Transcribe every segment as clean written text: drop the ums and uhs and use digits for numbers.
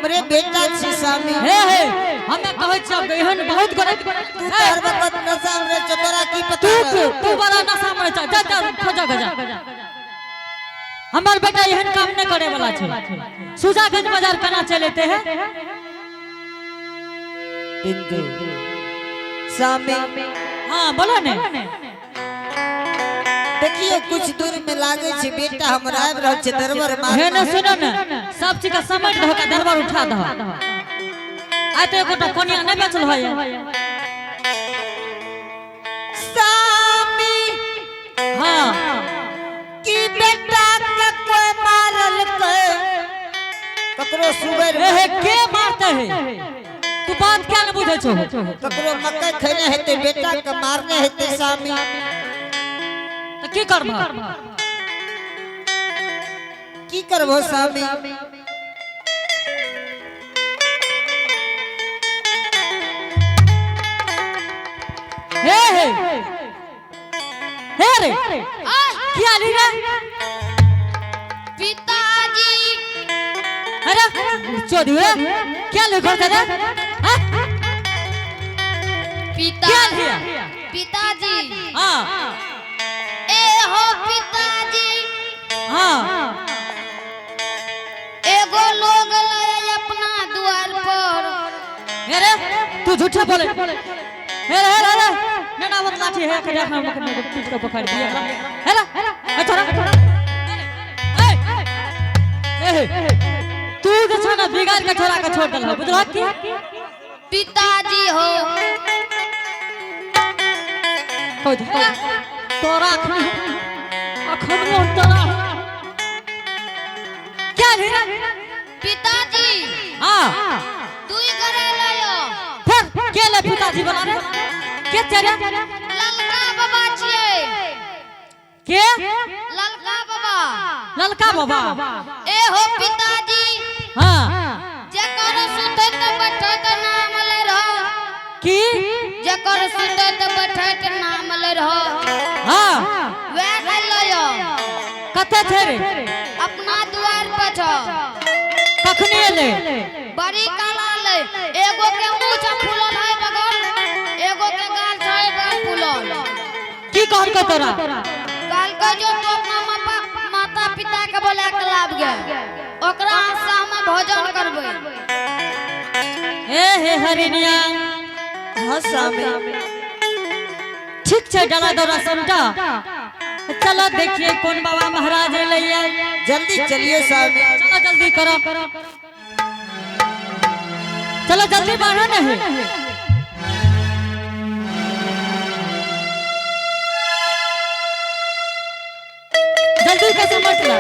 हमरे बेटा छी स्वामी। हे हे, हमे कहै छियै एहन बहुत गलत। तू तो हर वक्त नशा में रहै छौ, तोरा की पता? तू तू बड़ा नशा में रहै छ। जा जा, खोजा जा। हमर बेटा एहन काम नहीं करे वाला छै। सुजागंज बाजार केना चलेते हैं? बिंदु स्वामी। हाँ, बोलो ने। देखियो, कुछ दूर में लागे छै बेटा हमर आबि रहल छै दरबार हे मार। ने, सुनो ने, सब चीज के समेट दहो के दरबार उठा दहो। आइ तो एकोटा कोनिया नहीं बेचल है। स्वामी। हाँ। की बेटा के कोई मारल के, ककरो सुगर। हे हे, के मारते है? तू बात क्या न बुझे छो? ककरो मकई खेने हेतै, बेटा के मारने हेतै स्वामी। तो की करबह? की करबो स्वामी? हे हे हे रे, की आली रे? पिताजी। अरे चोदी रे, क्या ले घर रे? हाँ? पिता क्या लिया? पिताजी। हाँ। ए हो पिताजी। हाँ। एगो लोग लय अपना द्वार पर। हे रे, तू झूठे बोले। हे रे, हे रे, रे ना ना, लाठी है खड़ा, हम पीट के पकड़ दिया। हे रे, ए छोरा, ए ए, तू जे छ ना बिगाड़ के छोरा के छोड़ देलह, बुझलह की? पिताजी हो। हो जा तोरा, अखन अखन मोन तोरा क्या रे? पिताजी। हाँ। दुई करे लयो। फिर के ले पिताजी वाला रे? के चले? ललका बाबा छियै। के? ललका बाबा। ललका बाबा। ए हो पिताजी। हाँ। जेकर सुतैत बैठैत नाम ले रह। की? जेकर सुतैत बैठैत नाम ले रह। हाँ। वएह ने लयो। कते छै रे? अपना द्वार पर छ। कखनी एलै? बड़ी काल आलै। एगो के मुँह छ फूलल है बगल, एगो के गाल छ बगल फूलल। की कहलकै तोरा? कहलकै जो तू अपना माता पिता के बोला के लाब गे, ओकरा हाथ से हम भोजन करबै। हे हे हरिनिया। हाँ स्वामी। ठीक छै, डला दौड़ा समटा, चलो देखिए कौन बाबा महाराज एलैया। जल्दी चलिए स्वामी। चलो, जल्दी करो, चलो जल्दी, बढ़ो नहीं। जल्दी कैसे मत आया।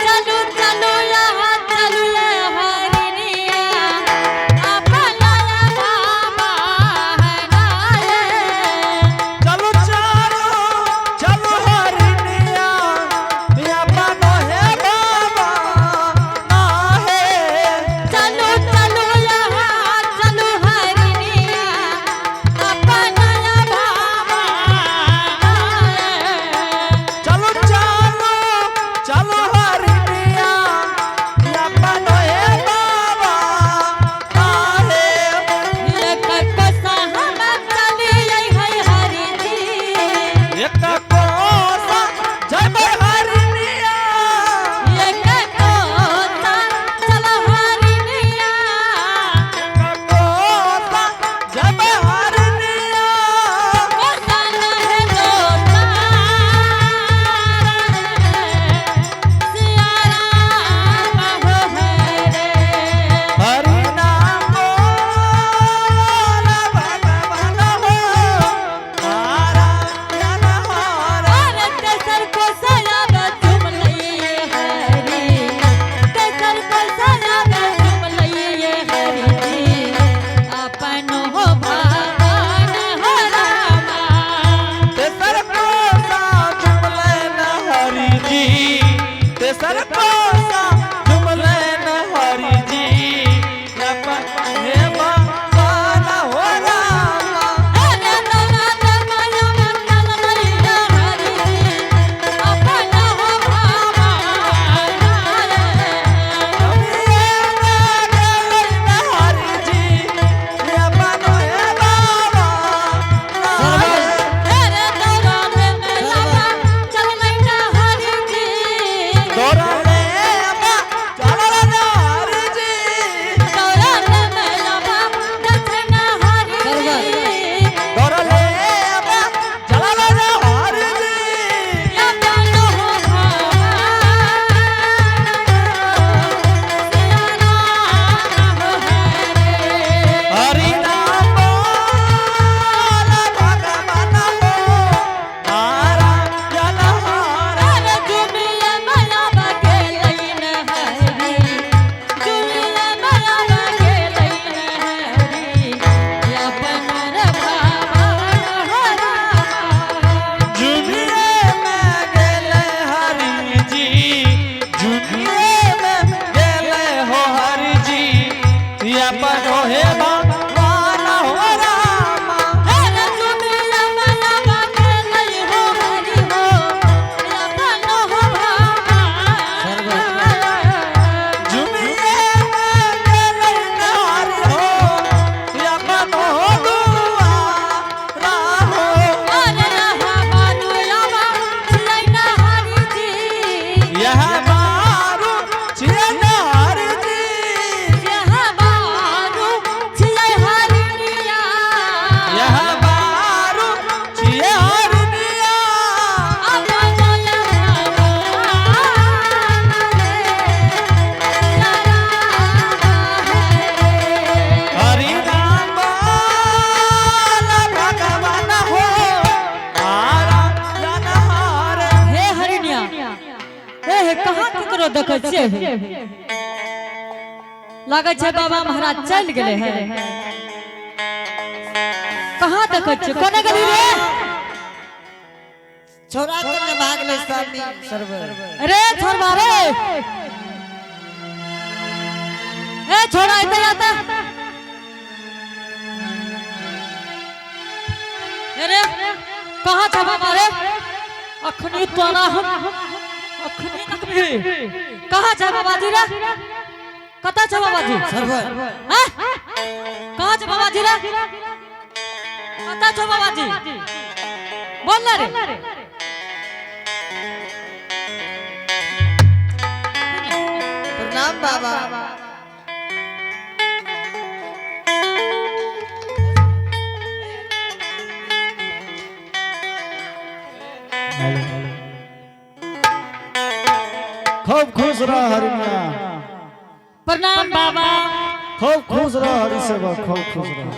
चलो चलो यहाँ चलो ये हरिनिया, अपना बाबा है गाये। चलो चलो चलो हरिनिया, अपनो हे बाबा ना है। चलो चलो यहाँ चलो हरिनिया, अपना बाबा है। चलो चलो चलो हरिनिया, अपनो हे बाबा ना है। एक कोसा जय हरिनिया। एक कोसा जय हरिनिया। हरि नाम बोल भगवान हो नारायण हरे। अपन हो भगवान हो रामा। तेसर कोसा जुमलन हरि जी, तेसर कोसा जुमलन हरि जी, अपन हे बाबा हो रामा। अरे दौला माया मंगल मैया हरि जी, अपन हो भगवान। जी जुनिए में गेले हो हरि जी अपन हे भगवान हो रामा। जुनिए में गेले हरि हो अपन हो दुआरा हो। यह बारू छियै हरि जी। यह बारू छियै हरिनिया। हरि राम बोल भगवान हो आरा जनहार। हे हरिणिया, हे हे, कहाँ केकरो देखै छियै हे? लागै छै बाबा महाराज चलि गेलै हे। कहाँ देखै छियै? कोने गेली रे? छोरा के ने भागले स्वामी सरवर। रे छोड़बा रे, ए छोड़ा, इधर आता। अरे कहाँ छ बाबा रे? अखनी तोरा हम अखनी तकनी। कहाँ छ बाबाजी रे? कतऽ छ बाबाजी? सरवर। हैं? कहाँ छ बाबाजी रे? कतऽ छ बाबाजी? बोल ना रे। प्रणाम बाबा। खूब खुश रह हरिणिया। प्रणाम बाबा। खूब खुश रह हरि सेवक, खूब खुश रह।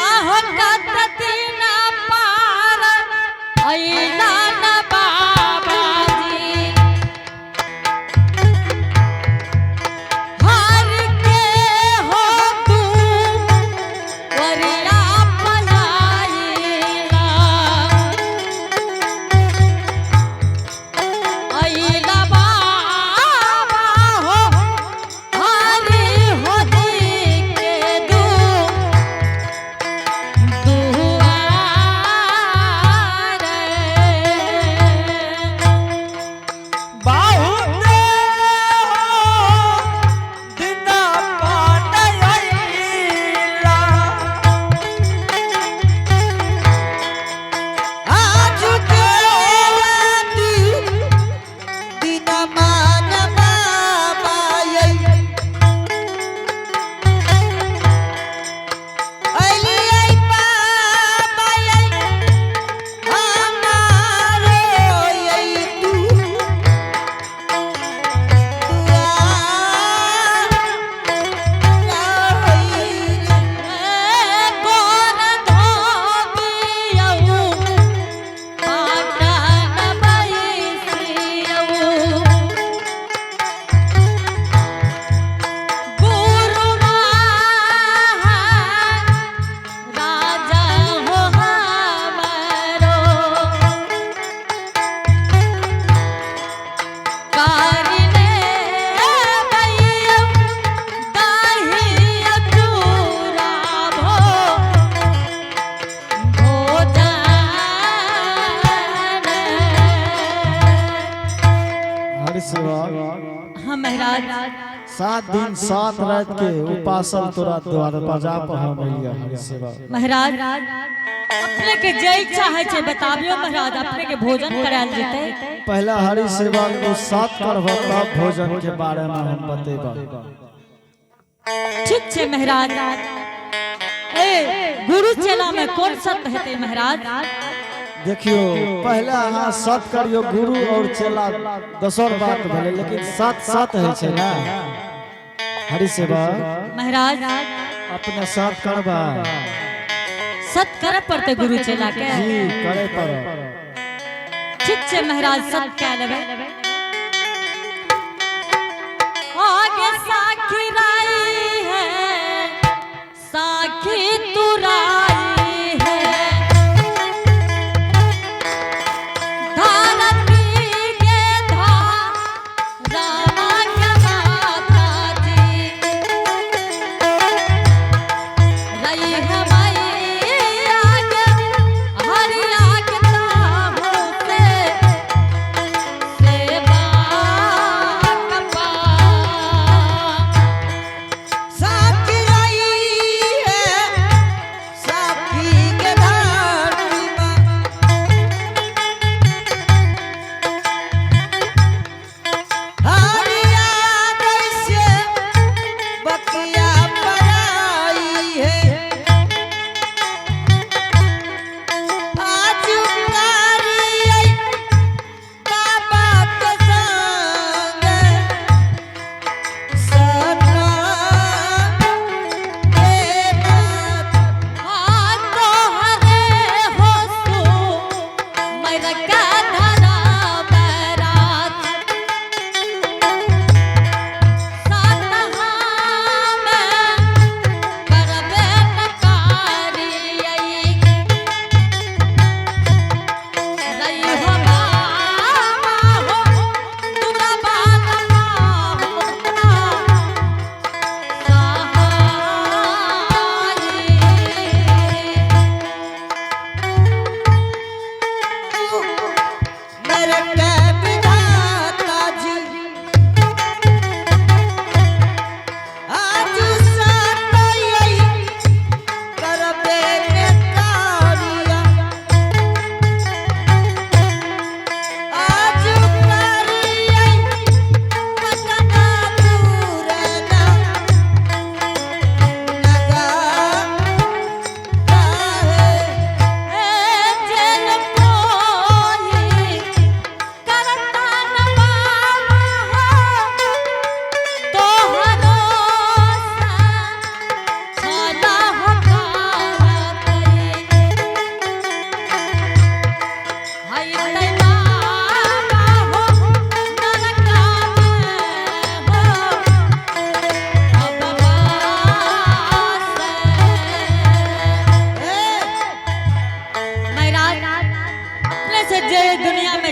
आहो कततीना पार अइला न बाबाजी, हर के हो तू वरिया पलाइला। अइला बाबा हो हरि हो के दू दुआर। बहुत दिन पाटैला। आज के राती दिन मान बाबा अली आई बाबा हमारो आई तू दुआर। गोर धोबियौ पाटन बैसियौ, गुरु राजा हो हमरो कारिने बैयौ दाही चूरा भो भोजन। हरि सेवक। हाँ महाराज। 7 दिन 7 रात के उपासल तोरा द्वार बजा पर हम एलियै हरि सेवक। महाराज, अपने के जे इच्छा है छै बताबियो महाराज, अपने के भोजन करायल जेतै। पहला हरि सेवक तू सात करब, तब भोजन के बारे में हम बतेब। ठीक छै महाराज। ए गुरु चेला में कौन सत्य हेतै महाराज? देखियो, पहले अहाँ सत करियो। गुरु और चेला दोसर बात भेलै, लेकिन सात सात होइ छै ने हरि सेवक। महाराज। अपने साथ करबा? सत करे पड़तै गुरु चेला के? जी, करे पड़त। ठीक छै महाराज, सत कए लेबै। आगे साखी राई है, साखी तुराई है।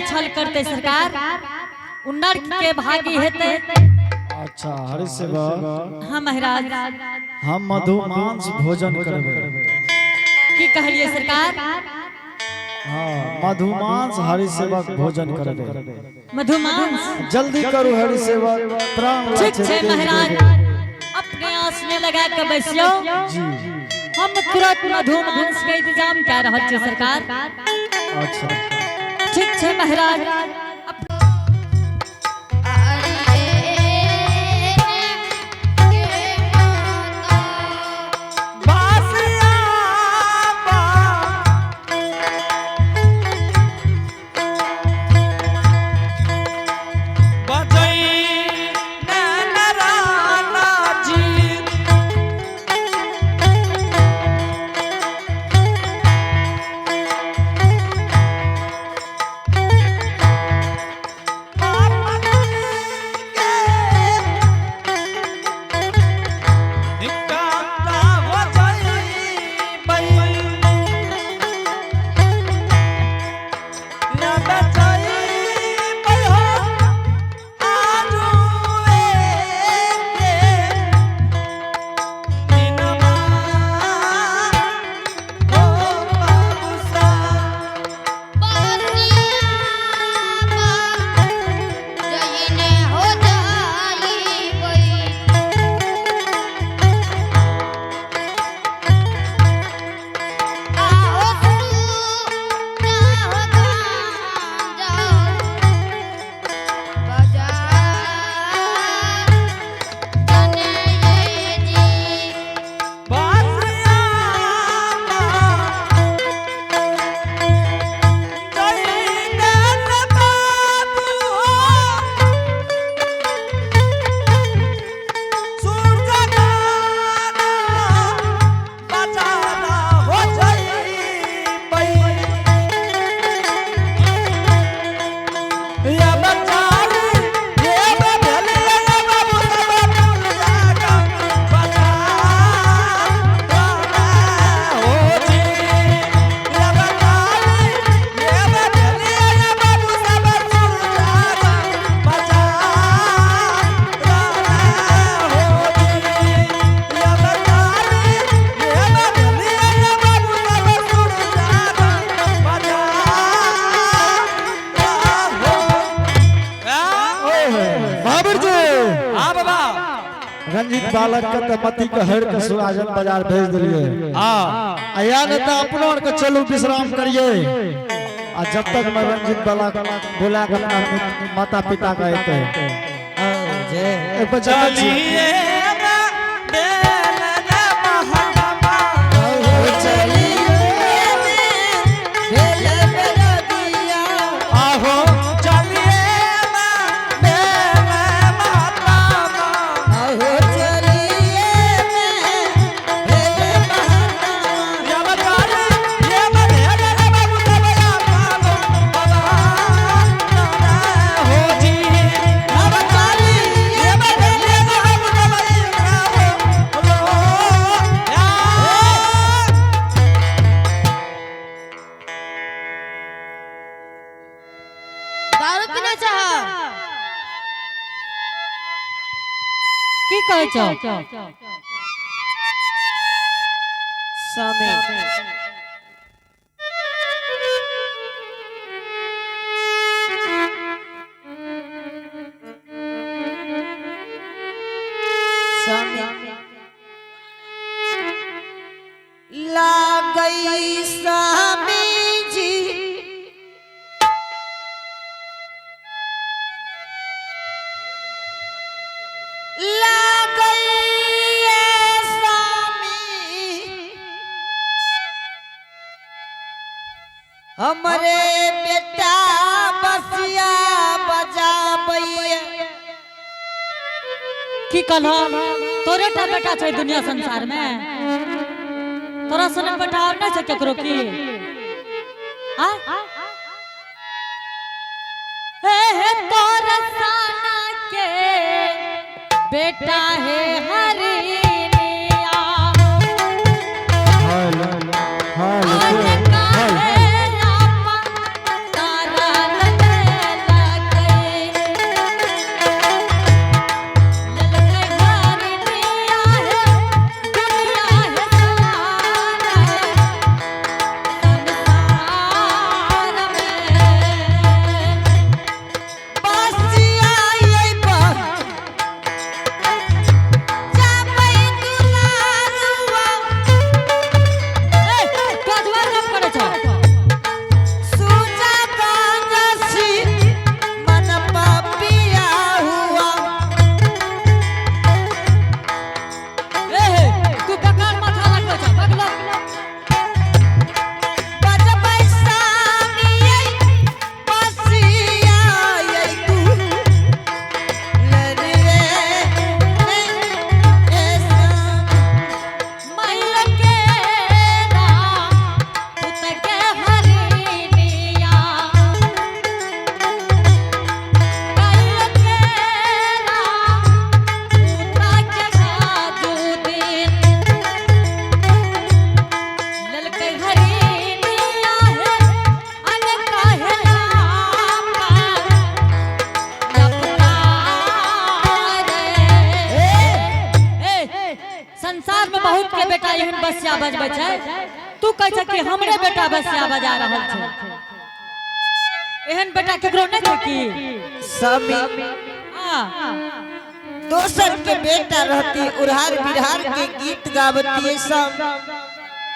छल करते सरकार उ नर्क के भागी हेते। अच्छा हरि सेवक। हाँ महाराज। हम मधु मांस भोजन करबे। की कहलिए सरकार? हाँ मधु मांस हरि सेवक भोजन करबे। मधु मांस जल्दी करू हरि सेवक प्राण। ठीक छै महाराज, अपने आसने लगा के बैसियो जी। हम तुरंत मधु मांस के इंतजाम कर रहल छी सरकार। अच्छा ठीक छै महाराज। रंजीत बालक के त मती के हर के सुराजन बाजार भेज दिलिए। आ या न त अपनो आर के चलू विश्राम करिए। आ जब तक मैं रंजीत बालक बोला के अपना माता पिता के आते एक बार चलिए। बाबा। दारू पीना चाह। की कहै छौ? स्वामी, स्वामी लागई स्वामी जी, लागई स्वामी, हमरे बेटा बसिया बजाबैया। की कहलह? तोरे टा बेटा छै दुनिया संसार में? तोरा सनक बेटा और नहीं छै केकरो की? आ हे हे, तोरा साना के बेटा है हरिनिया। हाल हाल आज काहे आपन तारा ललकै, ललकै हरिनिया है, दुनिया है सारा संसार में। बसिया जाबै दुलारुआ। ए, तू अजवार गप करै छौ। सूजा कांजसी मन पपिया हुआ। ए हे, तू बेकार माथा लगबै छौ, भगलो। बजबै सामियै बसिया यै तू लड़िए ए सामी। मैल के रा, पुत के हरिनिया। कैल के रा, पुता के गाजुदीन। ललकै हरिनिया हे, अनका हे लापा, लपकार। ए, संसार में बहुत के बेटा एहन बसिया बजबै छै। तू कहै छै कि हमरे बेटा बसिया बजा रहल छै। एहन बेटा केकरो नहि छै की? स्वामी, हाँ। दोसर के बेटा रहती, उड़हार बिहार के गीत गावती सब।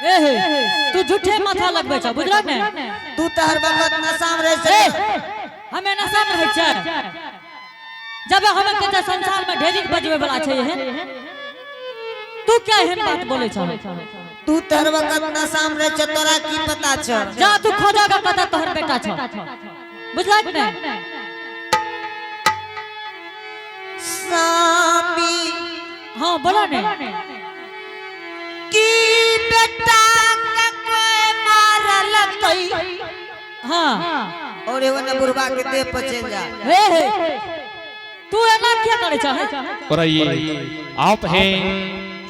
ए हे, तू झूठे माथा लगबै छ, बुझल ने? तू तो हर वक्त नशा में रह ए, सके। हमे नशा में रहै छै? जब हमे कहै संसार में ढेरी बजबै वाला छै एहन, तू क्या एहन बात बोलै छ? तू तो हर वक्त नशा में रह छे, तोरा की पता छ? जा, तू खोजा के पता तोहर बेटा छ, बुझलक ने? स्वामी, हाँ, बोलो ने। की बेटा के कोई मारलकै और एगो ने बुढ़वा के देह पर चल जा। हे हे, तू एना किया करै छ हे? और ये आप हैं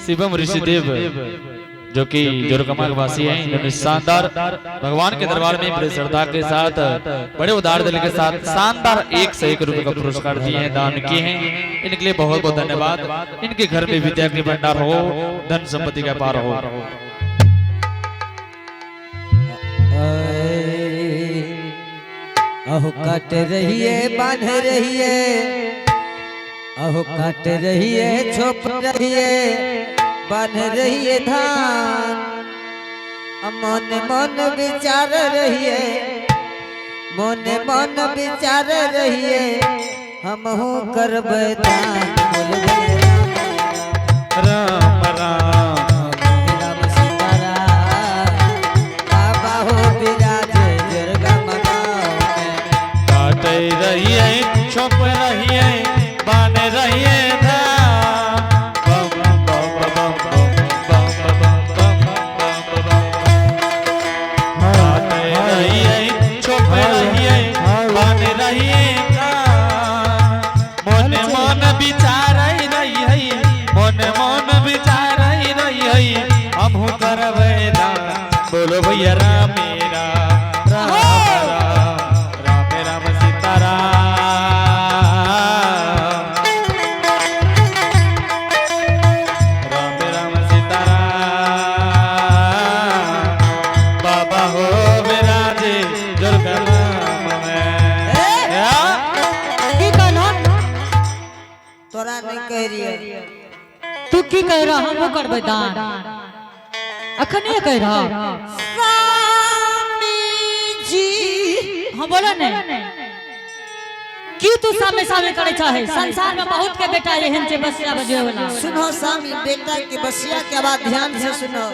शिवम ऋषिदेव, जो कि जोरकमा के वासी हैं। इन्होंने शानदार भगवान के दरबार में बड़े श्रद्धा के साथ, बड़े उदार दिल के साथ शानदार 1 से 1 रुपए का पुरस्कार दिए हैं, दान किए हैं। इनके लिए बहुत बहुत धन्यवाद। इनके घर में विद्या के भंडार हो, धन संपत्ति का पार हो। अहो काट रहिए, बांध रहिए, अहो काट रहिए, छोप रहिए, बांध रहिए धान, मन मन विचार रहिए, मन मन विचार रहिए, हमहू करबै दान। बोलबै राम राम। राम सीताराम, बाबा हो विराजे जरगम गाँव में। काटे रहिए, छोप रहिए, बान रहिए धाम। बम बम बम बम बम बम बम बम बम। काटे रहिए, छोप रहिए, बान रहिए धाम। मन मन विचार रहिए, मन मन विचार रहिए, हमहू करबै दान। बोलो भैया राम राम, राम राम, राम राम सीताराम। कह रही है। तू की कह रहा? हमहूँ करबै दान, अखने कह रहा। स्वामी जी। हम बोलो ने, क्यों तू सामने सामने करे चाहे? संसार में बहुत के बेटा एहन छै बसिया बजवे वाला। सुनो स्वामी, बेटा के बसिया के आवाज ध्यान से सुनो।